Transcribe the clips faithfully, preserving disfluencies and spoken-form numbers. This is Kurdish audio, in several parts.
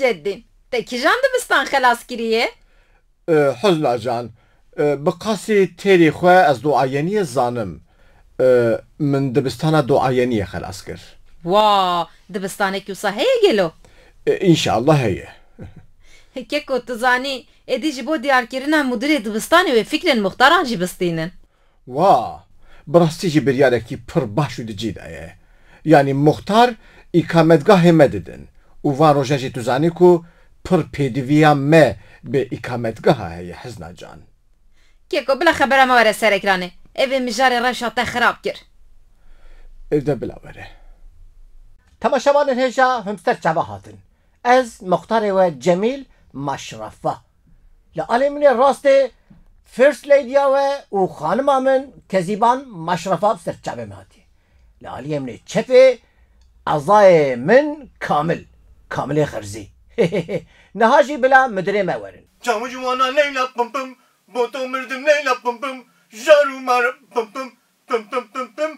Seddîn, te kîjan dibistan xelas kiriye? E, Huzna can, e, bi qasî têrî xwe ez duayeniyê zanim. E, min dibistana duayeniyê xelas kir. Wa, dibistanek wisa heye gelo? E, înşallah heye. Keko, tu zanî, êdî ji bo diyarkirina mudirê dibistanê wê fikrên muxtaran jî bistînin. Wa, bi rastî jî biryarekî pir baş û di cî de ye. Yanî muxtar îkametgahê me didin û van rojan jî tu zanî ku pir pêdiviya me bi îkametgeha heye, Hizna can. Keko, bila xebera me were ser ekranê. Evê mijarê rewşa te xirab kir. Evde bila were. Temaşevanên hêja him ser çava hatin. Ez muxtarê we Cemîl Maşrafa. Li alê min ê rastê First Ladyya we û xanima min Kezîban Maşrafa bi ser çavê min hatiye. Li aliyê min ê çepê ezayê min Kamil, Kamilê Xirzî. Niha jî bila mudirê me werin. Çawu ji wana Leyla pim pim, bo to mirdim Leyla pim pim, jar û mar pim pim, pim pim pim pim,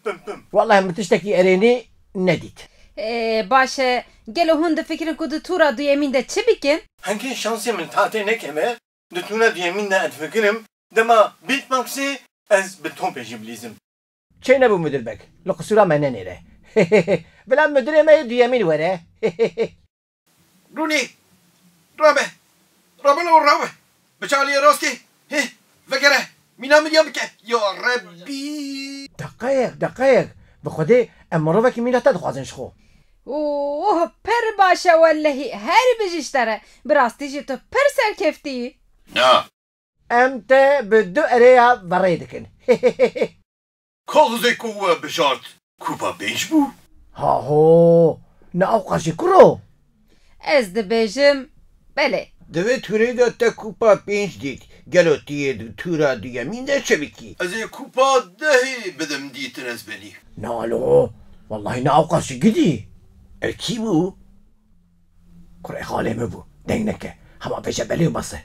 pim pim. Wellahî min tiştekî erênî nedît. Ê, baş e. Gelo hûn difikirin ku di tûra duyemîn de çi bikin? Hingê şansê min tatê nekeve, di tûra duyemîn de ez difikirim, dema beatboxê ez bi topê jî bilîzim. Çênebû mudir beg, li qisûra me nenêre. Bila mudirê me yê duyemîn were. Rûnî! Rabe! Rabe lo rabe! Biçe aliyê rastê! Hê! Vegere! Mîna min ya bike! Ya Rebbî! Deqeyek, deqeyek! Bi Xwedê em mirovekî mîna te dixwazin ji xwe. Oh, pir baş e wellehî! Her bijî ji te re! Bi rastî jî tu pir serkeftî yî! Na! Em te bi du ereya verê dikin. Kaxizê ku we bijart, kupa pênc bû? Haho, ne ewqas jî kuro? Ez dibêjim, belê. Di vê tûrê de te kupa pênc dît. Gelo tu yê di tûra duyemîn de çi bikî? Ez ê kupa dehê bidim dîtin ezbenî. Na lo, wellahî ne ewqas jî gidî. Ev kî bû? Kurê xalê min bû. Deng neke. Hema bêje belê û bes e.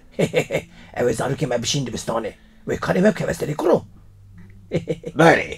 Ew ê zarokê me bişîn dibistanê. Wê karê me bike, ez te lê kuro. Berê.